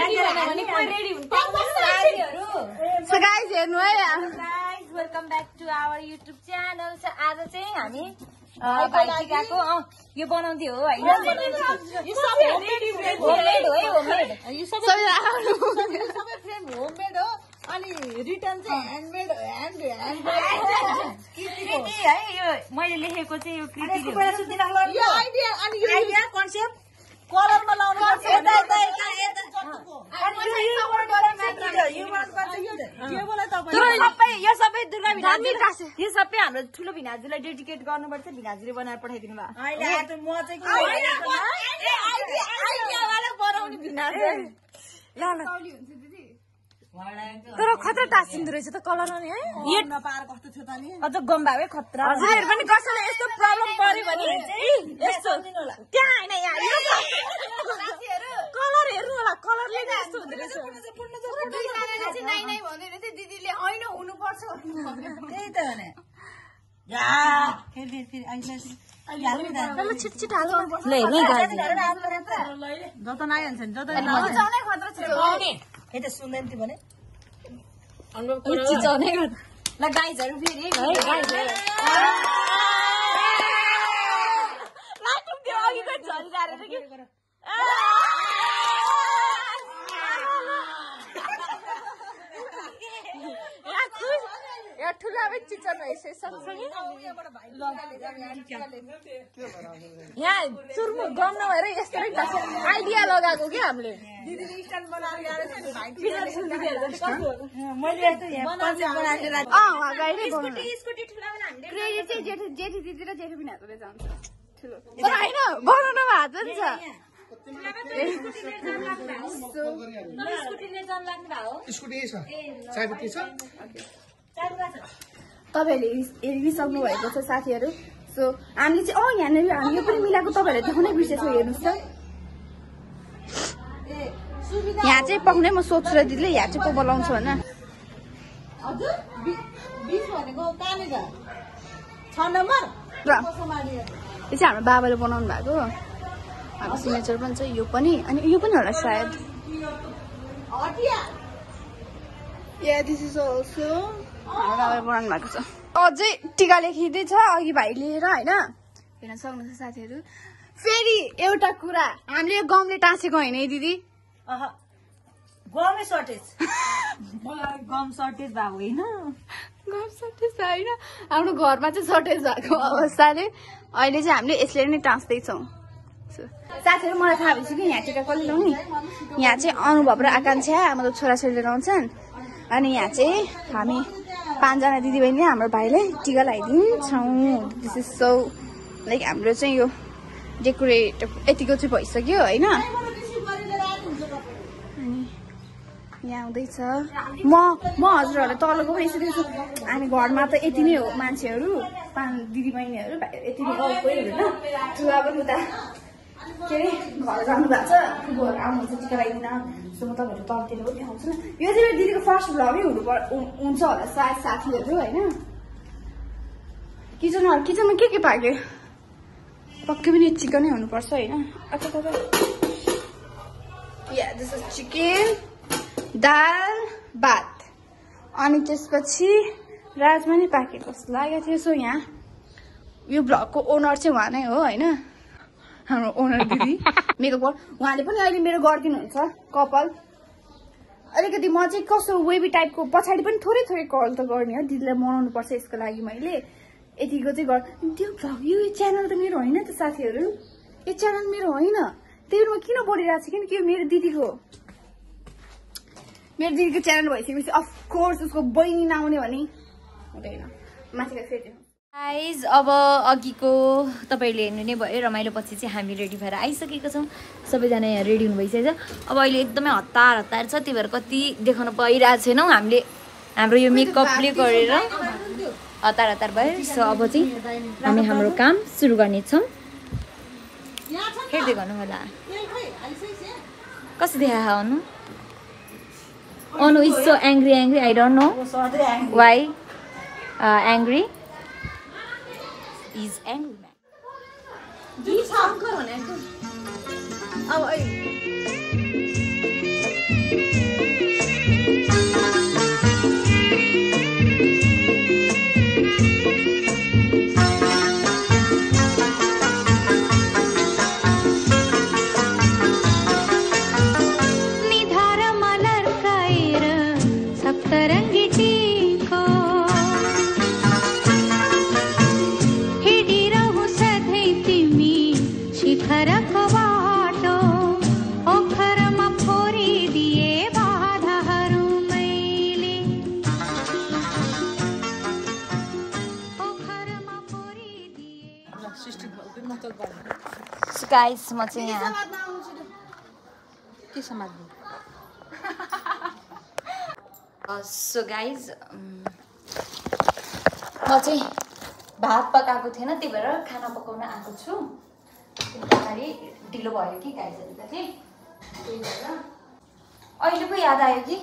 So guys, हेर्नु है guys, welcome back to our YouTube channel. So आज चाहिँ हामी भाइटिकाको यो बनाउँदै हो हैन यो सबै होममेड हो है होममेड यो सबै फ्रेम होममेड हो अनि रिटर्न चाहिँ ह्यान्डमेड कृति है यो मैले लेखेको चाहिँ यो कृति यो आइडिया कन्सेप्ट कलरमा लाउनु पर्छ यो सबै दुर्गा भिनाजु यो सबै हाम्रो ठुलो भिनाजुलाई डेडिकेट गर्नुपर्छ भिनाजुले बनाएर पठाइदिनु भयो तर खतरा टाँसिँदो रहेछ त कलर नि है अझ गम्बावे खतरा हजुरहरु पनि कसैलाई यस्तो प्रब्लम पर्यो भने यस्तो त्यहाँ हैन यहाँ कलर हेर्नु होला कलरले नै यस्तो हुँदो रहेछ नै भन्दै रहेछ दिदीले हैन हुनु पर्छ त्यही त भने या फेरि छिट हाल्नु ल हेर्नु गाजी जत नाइ हुन्छ नि जत चिचाउने खतरा चिचाउने ए त सुन्दैन ति भने चिचाउने ल गाइजहरु फेरि है गाइजहरु लाटुम त्यो अघिको झरी जारे के या ठुला पनि चिचन रहेछ सँगसँगै यहाँ चुर्मु गम नभएर यस्तो आइडिया लगाएको क्या हामीले क्रेडिट चाहिँ जेठी दिदी र जेठी भिनाजुले जान्छ ठुलो होइन बनाउनमा हात पनि छ तपाईँहरूले हेरिसक्नु भएको छ साथीहरू सो हामीले चाहिँ यहाँनिर हामी यो पनि मिलाएको तपाईँहरूले देखाउनै बिर्सेछौँ हेर्नुहोस् त यहाँ चाहिँ पक्ने म सोध्छु र दिदीले यहाँ चाहिँ को बोलाउँछ होइन यो चाहिँ हाम्रो बाबाले बनाउनु भएको हाम्रो सिग्नेचर पनि छ यो पनि अनि यो पनि होला सायद दिस इज अल्सो हाम्रो बाबाले बनाउनु भएको छ अझै टिका लेखिँदैछ अघि भाइ लिएर होइन हेर्न सक्नुहुन्छ साथीहरू फेरि एउटा कुरा हामीले यो गमले टाँसेको होइन है दिदी गमै सर्टेज गम सर्टेज भएको होइन गम सर्टेज होइन हाम्रो घरमा चाहिँ सर्टेज भएको अवस्थाले अहिले चाहिँ हामीले यसले नै टाँस्दैछौँ साथीहरू मलाई थाहा भइसक्यो कि यहाँ टिका कसले लाउने यहाँ चाहिँ अनुभव र आकांक्षा मतलब छोराछोरीले लाउँछन् अनि यहाँ चाहिँ हामी 5 जना दिदीबहिनीले हाम्रो भाइलाई टिका लगाइदिन्छौँ दिस इज सो लाइक हाम्रो चाहिँ यो डेकोरेट यतिको चाहिँ भइसक्यो होइन अनि यहाँ आउँदैछ म हजुरहरूलाई तलको पनि यसरी हामी घरमा त यति नै हो मान्छेहरू 5 दिदीबहिनीहरू यति नै हो होइन ठुला पनि उता के अरे घर जानु भएको छ ठुलोहरू आउनुहुन्छ टिका लगाइदिन सो म तपाईँहरू तलतिर पनि देखाउँछु न यो चाहिँ मेरो दिदीको फर्स्ट भ्लगै हुन्छ होला सायद साथीहरू होइन किचनमा के पाक्यो पक्कै पनि चिकनै हुनुपर्छ होइन दिस इज चिकन दाल भात अनि त्यसपछि राजमा नै पाकेको जस्तो लागेको थियो सो यहाँ यो भ्लगको ओनर चाहिँ उहाँ नै हो होइन हाम्रो ओनर दिदी मेकअप उहाँले पनि अहिले मेरो गरिदिनुहुन्छ कपाल अलिकति म चाहिँ कस्तो वेबी टाइपको पछाडि पनि थोरै कल त गर्ने हो दिदीलाई बनाउनु पर्छ यसको लागि मैले यतिको चाहिँ त्यो भ्लग यो च्यानल त मेरो होइन त साथीहरू यो च्यानल मेरो होइन त्यही भएर म किन बोलिरहेको छु किनकि यो मेरो दिदीको च्यानल भइसकेपछि अफकोर्स उसको बहिनी नआउने भने हुँदैन माथिको फेरि गाइज अब अघिको तपाईँहरूले हेर्नु नै भयो रमाइलो पछि चाहिँ हामी रेडी भएर आइसकेको छौँ सबैजना यहाँ रेडी हुनु भइसकेको छ अब अहिले एकदमै हतार छ त्यही भएर कति देखाउन पाइरहेको छैनौँ हामीले हाम्रो यो मेकअपले गरेर हतार भयो सो अब चाहिँ हामी हाम्रो काम सुरु गर्नेछौँ हेर्दै गर्नु होला कस्तो देखा Anu is so angry I don't know why angry is angry man. अब गाइस म चाहिँ यहाँ के समात्नु सो गाइज म चाहिँ भात पकाएको थिएन त्यही भएर खाना पकाउन आएको छु पछाडि ढिलो भयो कि गाइजहरू त त्यही भएर अहिले पो याद आयो कि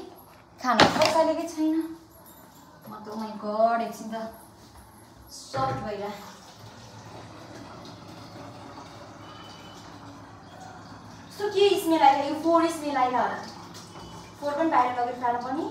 खाना पकालेकै छैन म त माइ गड एकछिन त सफ्ट भइरह सो के स्मेल आइरह यो 4 स्मेल आइरह होला 4 पनि बाहिर लगेर खानु पनि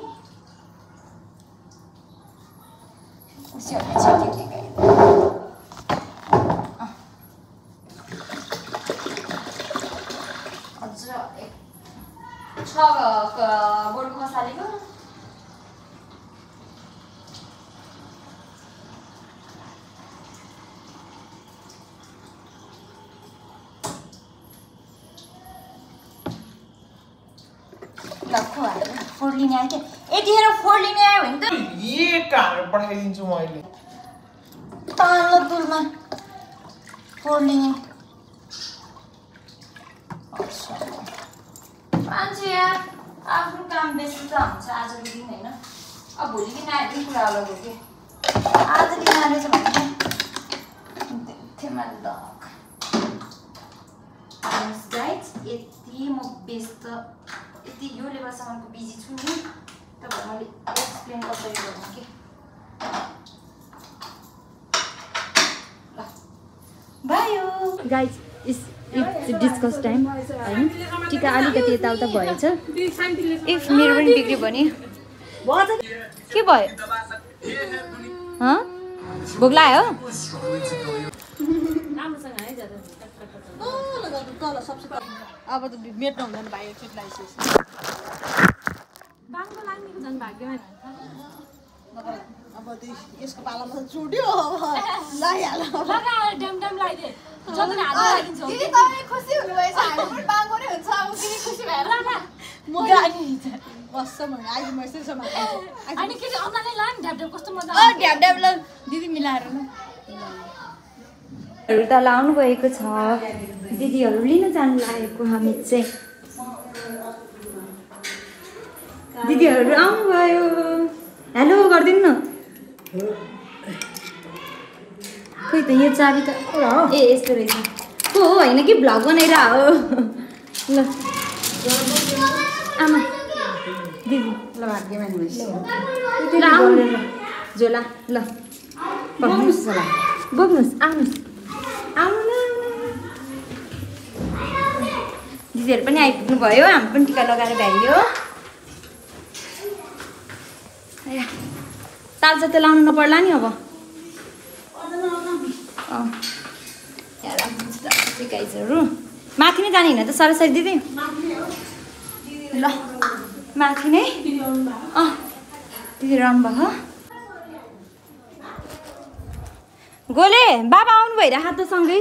गोड मसालेको फोर लिने आयो क्या यतिखेर फोर लिने आयो भने त पठाइदिन्छु म अहिले तालो तुलमा फोर लिने मान्छे यार आफ्नो काम बेसी त हुन्छ आजको दिन होइन अब भोलि दिन आयो भने कुरा अलग हो कि आज दिन आएछ भने थिएमा डक गाइज यति म व्यस्त यति यो लेभलसम्मको बिजी छु नि तपाईँ मैले एक्सप्लेन कसरी गर्नु कि भयो गाइज इट्स डिस्कस टाइम होइन टिका अलिकति यताउता भएछ इफ मेरो पनि बिग्रियो भने के भयो भोक लाग्यो अब त मेट्नु हुँदैन भाइ एकचोटि लाइसेन्स बाङको लाग्नेको झन् भाग्यमा अब यसको पालामा चुड्यो लगाइहाल ड्याम लगाइदिए दिदी तपाईँ खुसी हुनुभएछ हामी पनि बाङको नै हुन्छ अब किन खुसी भएर बस्छ भने अहिले म यसरी समात्छु अनि के अन्दाजले ला नि ढ्याप कस्तो मजा ढ्याप ल दिदी मिलाएर ल त लाउनु भएको छ दिदीहरू लिन जानु लागेको हामी चाहिँ दिदीहरू आउनुभयो हेलो गरिदिनु न खोइ त यो चाबी त ए यस्तो रहेछ को हो होइन कि भ्लग बनाएर हो ल आमा दिदी ल भाग्यमा आउनु झोला ल बोक्नुहोस् बोक्नुहोस् आउनुहोस् आउनु न दिदीहरू पनि आइपुग्नु भयो हामी पनि टिका लगाएर भ्याइयो तालचा त लाउनु नपर्ला नि अब गाइजहरू माथि नै जाने होइन त सरसरी दिदी ल माथि नै दिदी आउनुभयो गोले बाबा आउनु भइरहेको त सँगै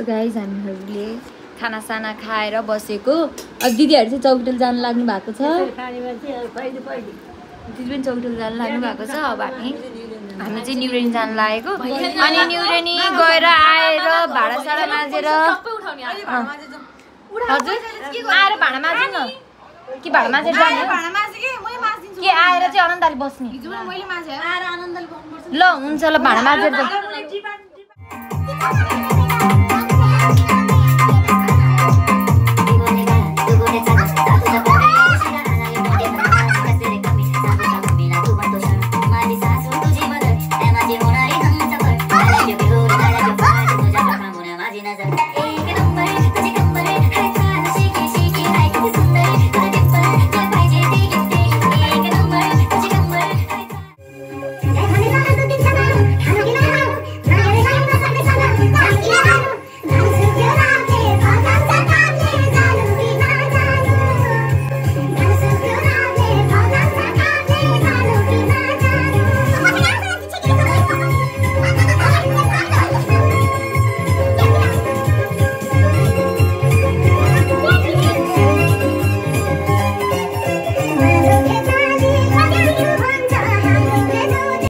गाइज हामीहरूले खानासाना खाएर बसेको अब दिदीहरू चाहिँ चौकीटोल जानु लाग्नु भएको छ दिदी पनि चौकीटोल जानु लाग्नु भएको छ अब हामी चाहिँ न्युरेनी जानु लागेको अनि न्युरेनी गएर आएर भाँडासाडा माझेर हजुर आएर भाँडा माझ्नु न कि भाँडा माझेर जाने के आएर चाहिँ आनन्दले बस्ने ल हुन्छ ल भाँडा माझेर